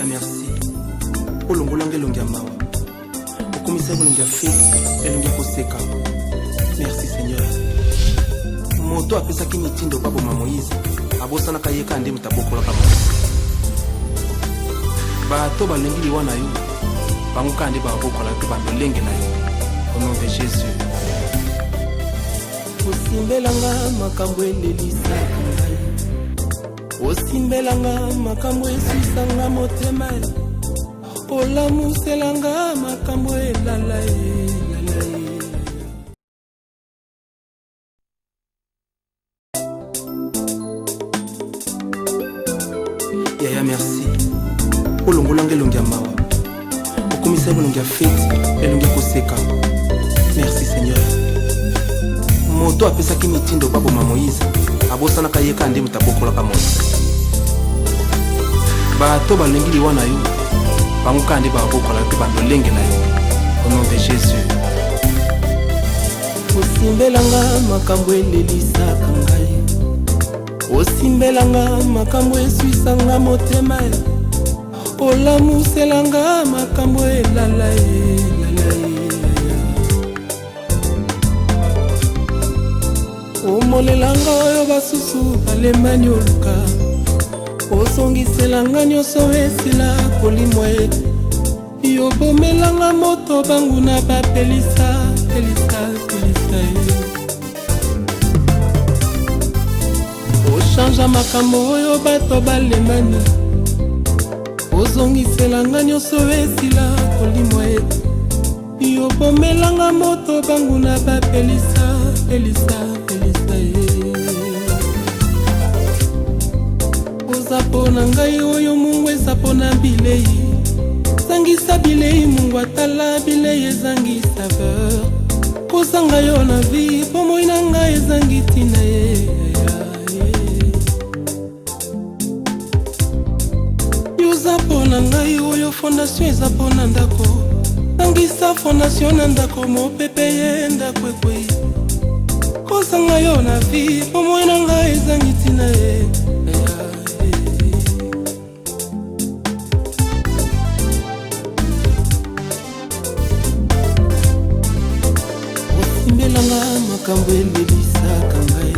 Merci olongolanga elongi ya mawa, okomisa elongi ya feti, elongi ya koseka. Merci Seigneur. Moto apesaki mitindo baboma Moïse, abosanaka ye kaka nde moto abokolaka Moïse. Bato balingi liwa na yo, bango kaka nde babokola mpe balolenge na yo. Au nom de Jésus. Osimbelanga makambo elelisaka ngai, osimbelanga makambo eswisanga motema, olamuselanga makambo elala elala. Yaya, merci olongolanga elongi ya mawa, okomisa elongi ya feti, elongi ya koseka. Merci Seigneur. Moto apesaki mitindo baboma Moïse, abosanaka ye kaka nde moto abokolaka Moïse. Bato balingi liwa na yo, bango kaka nde babokola mpe balolenge na yo. Au nom de Jésus. Osimbelanga makambo elelisaka ngai, osimbelanga makambo eswisanga motema, olamuselanga makambo elala elala. Omonelanga oyo basusu balemani oluka, ozongiselanga nyonso esila kolimwa ye. Yobomelanga moto banguna bapelisa pelisa pelisa ye. Ochangea makambo oyo bato balemani, ozongiselanga nyonso esila kolimwa ye. Yobomelanga moto banguna bapelisa pelisa pelisa ye. Oza mpo na ngai oyo mungu eza mpo na bilei, zangisa bilei mungu atala bilei ezangi saveur. Kozanga yo na vie, bomoi na ngai ezangi ntina ye. Yoza mpo na ngai oyo fondation eza mpo na ndako, zangisa fondation na ndako mopepe ye ndako ekwei. Kozanga yo na vie, bomoi na ngai ezangi ntina ye. Osimbelanga makambo elelisaka ngai,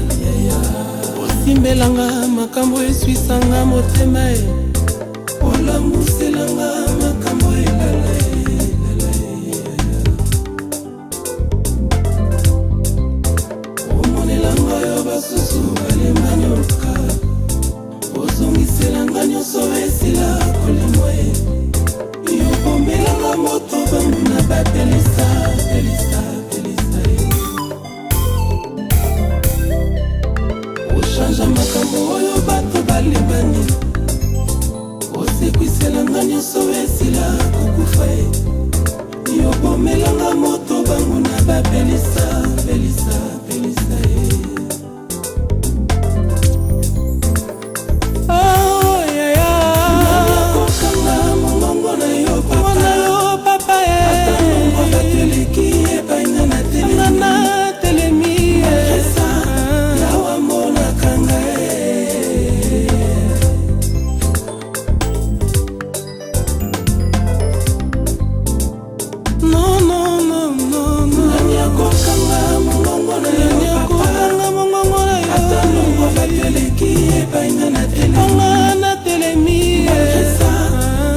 osimbelanga makambo eswisanga motema e, olamuselanga makambo elala elala. Omonelanga oyo basusu balembani oluka, ozongiselanga nyonso esila kolimwa ye. Yobomelanga moto banguna bapelisa pelisa pelisa ye. Ochangea makambo oyo bato balembani, osekwiselanga nyonso esila kokufa ye. Yobomelanga moto banguna bapelisa pelisa pelisa ye. Oh, yeah, yeah. Kokanga mongongo na yo papa, ata nongo bato eleki epai nga na telemi, yawa monaka ngai. Non, non, non, non, non. Nani akokanga mongongo na yo papa, mongongo na yo, ata nongo bato eleki epai nga na telemi, na telemi,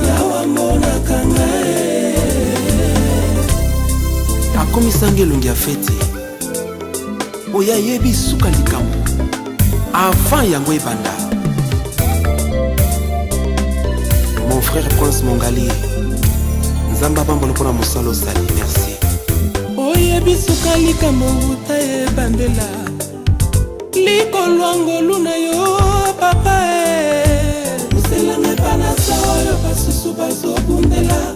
yawa monaka ngai. Akomisanga elongi ya feti, oyo ayebi suka likambo avant yango ebanda. Mon frère Prince Mongali, Nzambe apambola mpona mosala osali. Merci. Oyebi suka likambo wuta ebandela, likolo ya ngolu na yo papa e. Moselanga epanasa oyo basusu bazobundela,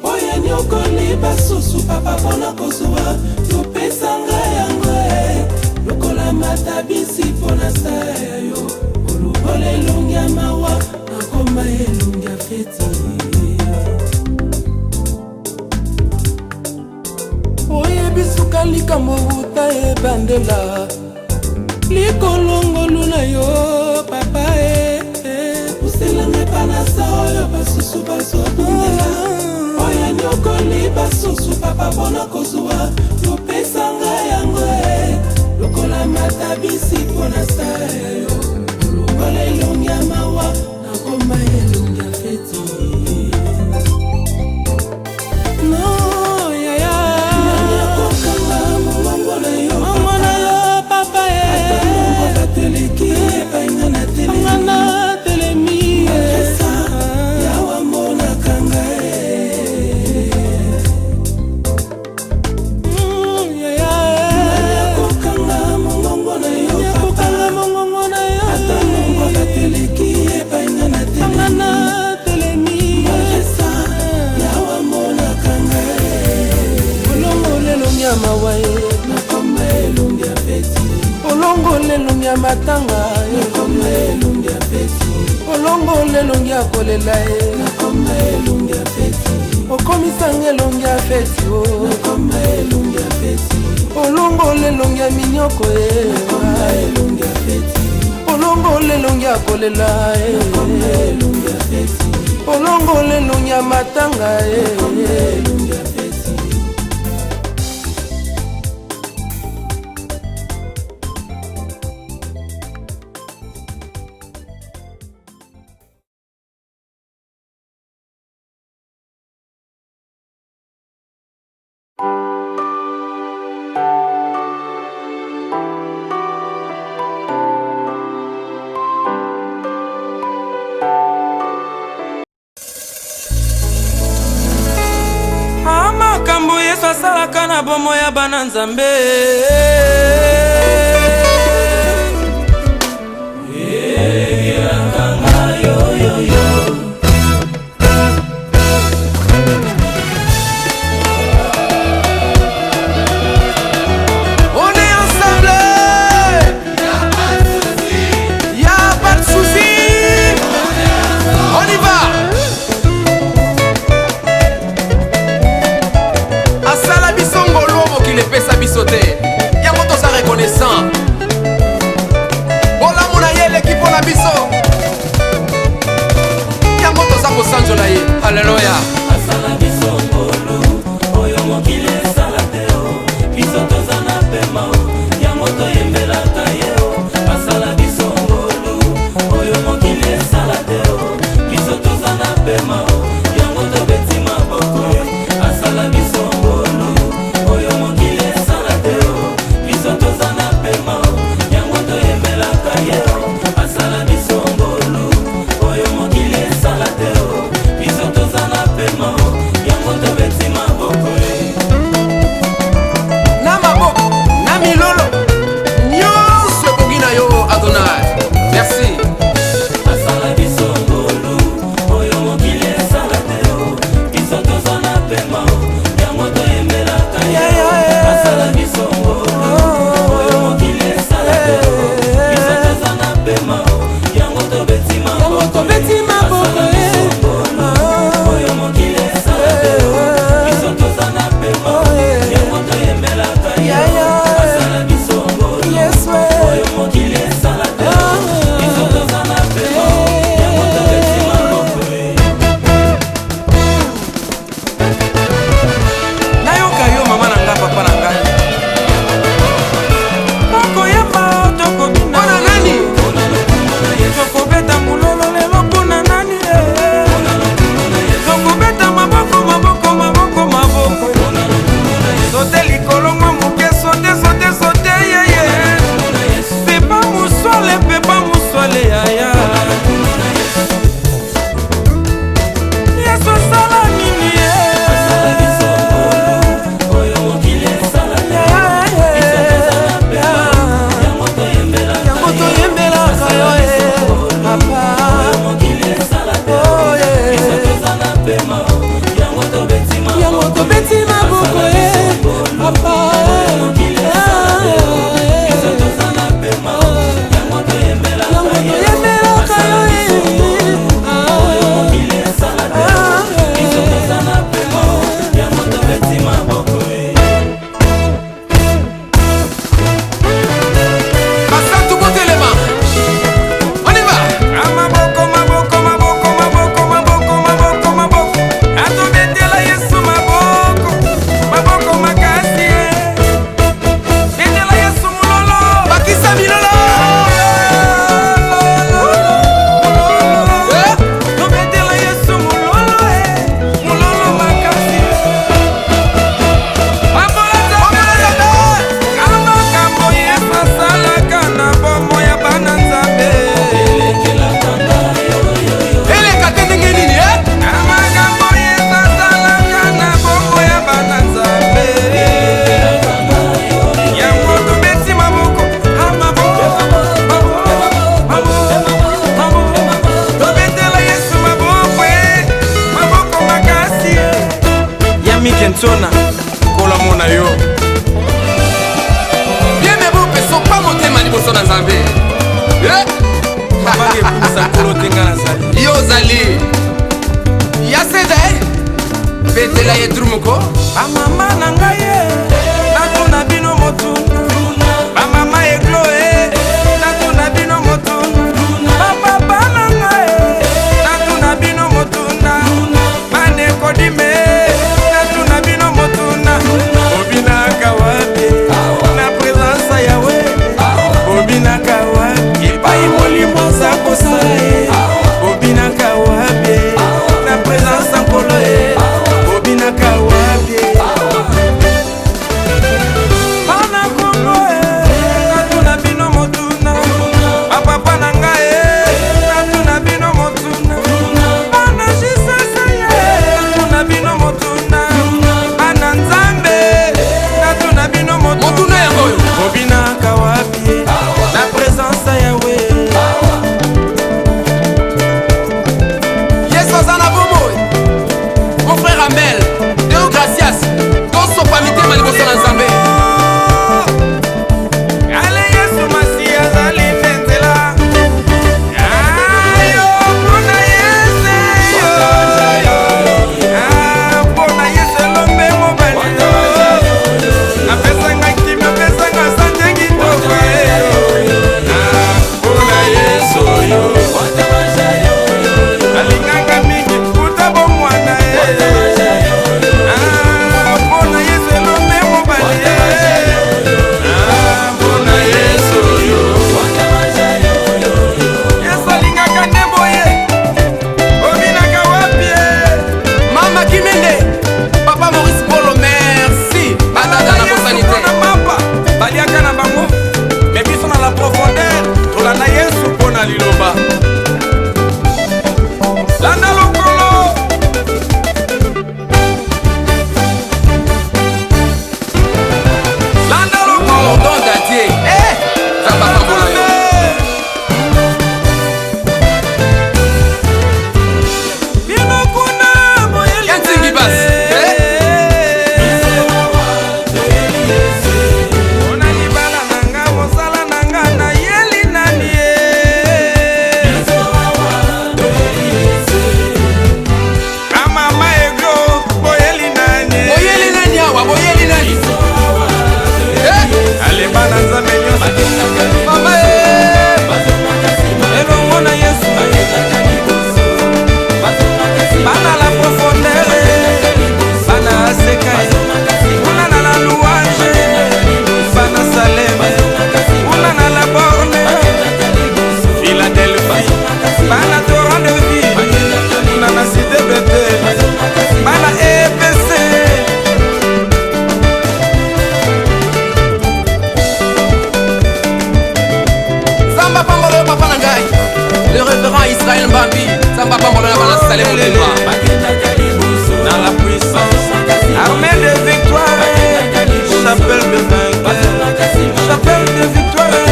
oyo nyokoli basusu papa mpona kozwa, yopesanga yango e lokola matabisi mpona saya yo. Olubola elongi ya mawa, nakoma elongi ya feti. Oyebi suka likambo wuta ebandela, likolo ngolu na yo papa e. Puselanga epanasa oyo. Basusu bazobundela oyo anyokoli basusu papa mpona kozwa yopesanga yango e lokola matabisi mpo na sala yo lokola elongi ya mawa nakoma elongi ya feti. No, yaya. Nani akokanga mongongo na yo? Mongongo na yo papa e. Ata mongo bato eleki epai nga na telemi. Nga na telemi. Malgré yawa monaka nga e. Yaya. Nani akokanga mongongo na yo? Nani akokanga mongongo na yo? Ata mongo bato eleki epai nga na telemi. Nga na telemi. Malgré ça yawa monaka nga e. Olongola elongi ya mawa ye. Nakoma elongi ya feti. Olongola elongi ya matanga ye. Nakoma elongi ya feti. Olongola elongi ya kolela ye. Nakoma elongi ya feti. Okomisanga elongi ya feti o. Nakoma elongi ya feti. Olongola elongi ya minyoko ye. Nakoma elongi ya feti. Olongola elongi ya kolela ye. Nakoma elongi ya feti. Olongola elongi ya matanga ye. Nakoma elongi ya feti. Makambo Yesu asalaka na bomo ya bana Nzambe. On est ensemble. Y a pas de souci. On y va. Asala biso ngolu mokili epesa biso te. Yango toza reconnaissant. Bolamu na ye eleki mpo na biso. Yango toza kosanzola ye. Alleluya. Asala biso ngolu oyo mokili esala te o. Biso toza na pema o, yango toyembelaka ye o. Asala biso ngolu oyo mokili esala te o. Biso toza na pema o, yango tobeti maboko ye. Asala biso ngolu oyo mokili esala te o. Biso toza na pema o, yango toyembelaka ye o. Asala biso ngolu oyo mokili esala te o. Biso toza na pema. Edrumu ko. Bamama na ngai ye, natuna bino motuna. Bamama eglo e, natuna bino motuna. Bapapa na ngai, natuna bino motuna. Banekodime, natuna bino motuna. Bobinaka wapi na présence yawe? Bobinaka wapi epai molimo aza kosala ye? Bobinaka wapi na présence ya nkolo ye? Bobinaka wapi? Bana Kongo e, natuna bino motuna. Bapapa na ngai e, natuna bino motuna. Bana jisasa ye, natuna bino motuna. Bana Nzambe, natuna bino motuna. Motuna yango oyo. Bobinaka wapi na présence ya Yawe? Yesu aza na bomoi. Mon frère Amel Deo Gracias, tosopa mitema liboso na Nzambe. Ale Yesu Masi azali nde nzela. Ayo, mpona Yesu, yo. Ah, mpona Yesu elombe mobali. Apesanga kimia, apesanga sante kitoko, eh. Ah, mpona Yesu oyo alinganga mingi kuta bomwana, eh. Ah, mpona Yesu elombe mobali, eh. Ah, mpona Yesu oyo. Yesu alingaka nde boye. Obinaka wapi e? Mama Kimende, papa Maurice Polo, merci. Batata na bosani te. Na mapa baliaka na bango, me biso na la profondeur tolanda Yesu mpo na liloba. Landa lokolo. Landa lokolo. Mon don d'adieu. Eh, Nzambe apambola yo. Bino kuna boyeli. Ya Nzingi basi, eh? Mpona libala na nga, mosala na nga, nayeli nani ye? Bamama eglo, boyeli nani? Boyeli nani awa? Boyeli nani? Eh, Aleba na Nzambe nyonso. Mama eh. Elongo na Yesu. Bana la profondeur, bana aseka, kuna na la louange, bana Salem, kuna na la borne Philadelphie, bana torrent de vie, kuna na cité Betel, bana EPC. Nzambe apambola yo, papa na ngai le révérend Israel Mbambi. Nzambe apambola na bana Salem mobimba. Dans la puissance, armée de victoire, chapelle de vainqueur, chapelle de victoire,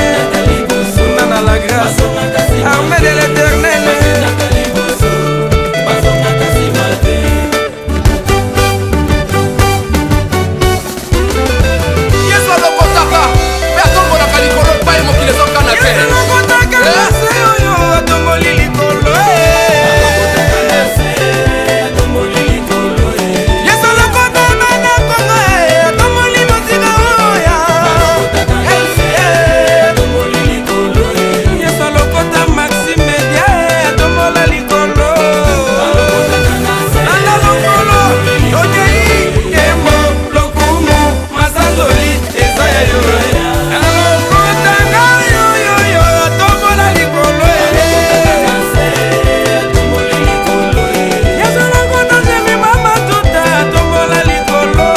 kuna na la grâce, armée de l'Éternel. Yesu alokotaka mpe atombolaka likolo epai mokili ezokana te. Elokotaka na se oyo atomboli likolo, eh. Yesu alokota bana Kongo, eh, atomboli mosika oya. Yesu alokota Maxi Media, eh, atombola likolo. Landa lokolo, tokei nkembo, lokumu, masanzoli eza ya yo. Alokota ngai oyoyo, atombola likolo, eh. Yesu alokota Jemi mama tuta, atombola likolo.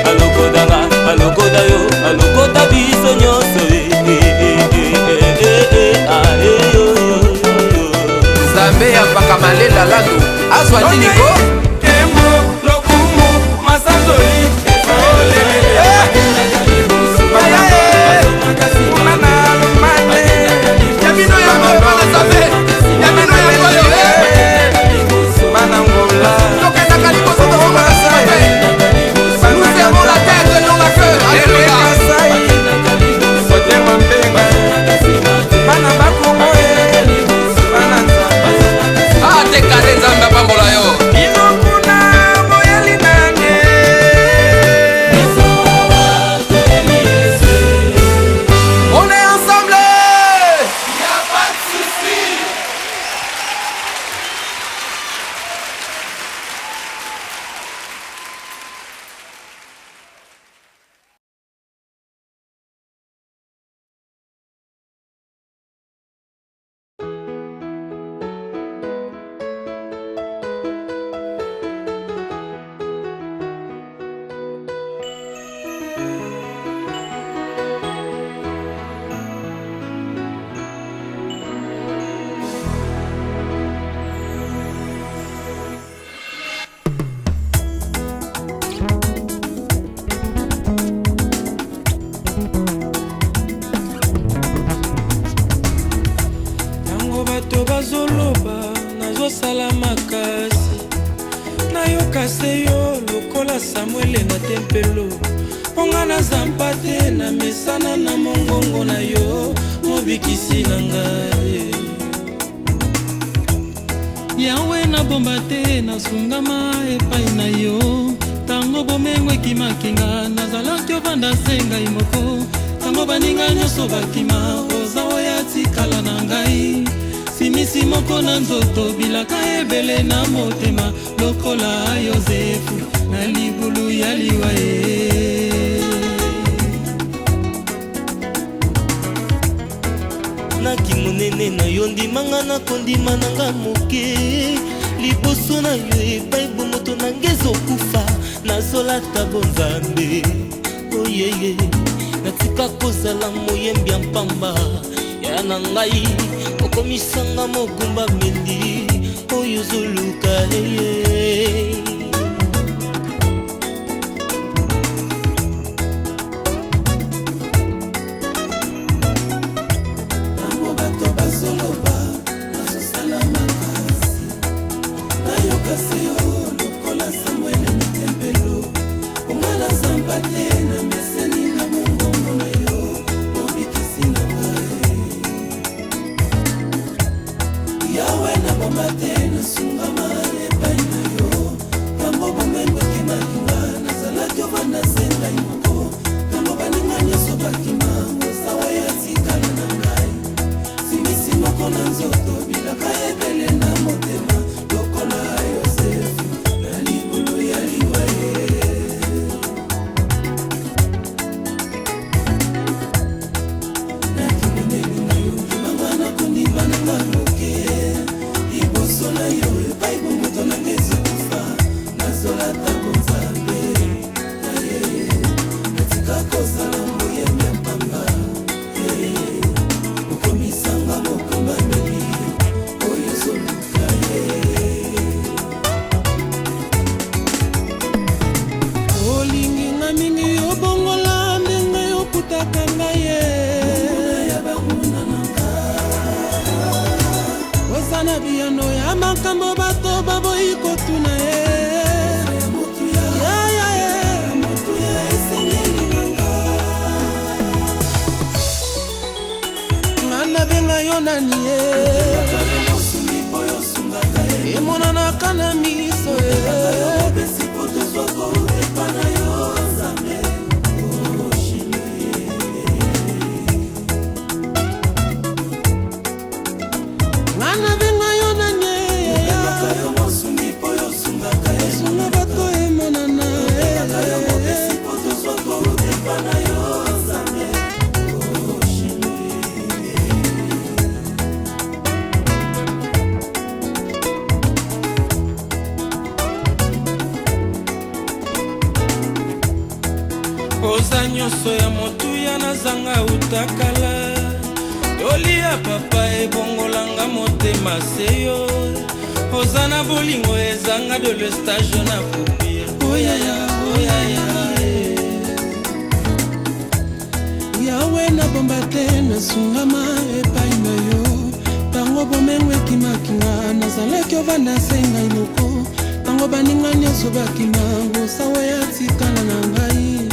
Alokotanga, alokota yo, alokota biso nyonso. Nzambe ya mpaka malela lando azwa nini ko? Nkembo, lokumu, masanzoli, olelele. Baya e, kuna na Allemagne. Ya bino yango oyo, bana Nzambe, ya bino yango oyo, eh. Bana Ngola. Tokendaka liboso, tozongaka nsima te. Nous servons la tête, non la queue. Alléluia. Kasai, Motema Mpenga, bana Bakongo e, bana Nzambe. Ah, te. bazoloba nazosala makasi nayoka se yo lokola Samuele na tempelo mpo nga naza mpate na mesana na mongongo na yo mobikisi na ngai. Yawe nabomba te nasungama epai na yo ntango bomengo ekimaki nga nazalaki ovanda se ngai moko ntango baninga nyonso bakima oza oyo atikala na ngai simisi moko na nzoto bilaka ebele na motema lokola Yozefu na libulu ya liwa ye. Naki monene na yo ndimanga na kondima na nga moke liboso na yo epai bomoto na nga ezokufa nazolata bonzambe oyeye natika kozala moyembi ya mpamba ya na ngai okomisanga mogumbameli oyo ozoluka eye. Ntango bato bazoloba nazosala makasi nayoka se yo lokola Samuele na tempelo onga naza te na meseni na mongongo na yo mobikisi na ngai Yawe nabomba te nasungama epai na yo ntango bomengo ekimaki nga nazalaki ovanda se ngai moko ntango baninga nyonso bakima oza oyo atikala na ngai simisi moko na nzoto bilaka ebele na motema lokola Yosefu na libulu ya liwa ye. Nakimoneli na yo ndimanga na kondima na nga moke liboso na yo epai bomoto na nga ezokufa nazolata bonzambe na ye natika kozala moyembi ya mpamba okomisanga mokumbameli oyo ozoluka ye. Olingi nga mingi obongola ndenge okutaka ngai ye oza na biyano ya makambo bato baboyi kotuna ye. Ya, ya, ye. Nga nabenga yo nani ye emonanaka na miso ye. Nga nabenga yo nani ye sunga bato emonana ye. Oza nyonso ya motuya nazanga utakala tolia papa ebongolanga motema se yo oza na bolingo ezanga délestage na paupière oyaya oyaya. Yawe nabomba te nasungama epai na yo ntango bomengo ekimaki nga nazalaki ovanda se ngai moko ntango baninga nyonso bakima osawa ya tikala na ngai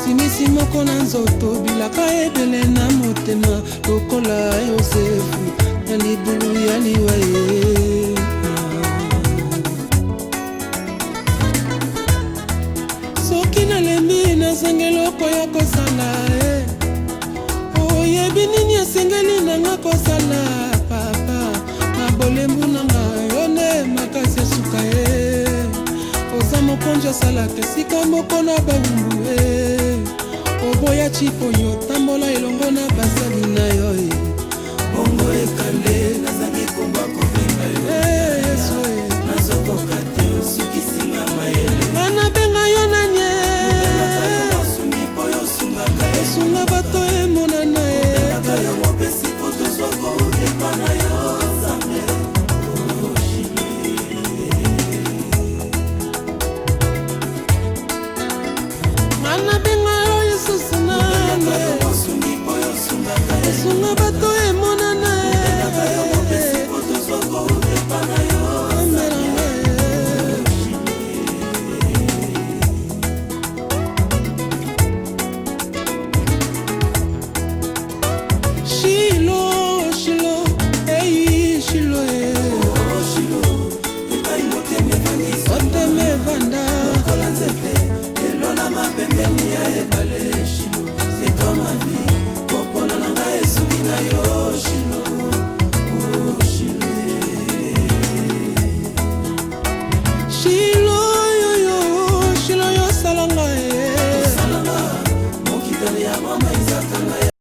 simisi moko na nzoto bilaka ebele na motema lokola Yosefu na libulu ya liwa ye. Soki nalembi nazangi eloko ya kosala e oyebi nini esengeli nanga kosala papa na bolembu nanga yo nde makasi esuka ye oza mokonzi osalaka esika moko na bawumbu e oboya ciponyo tambola elongo na basali na yo e.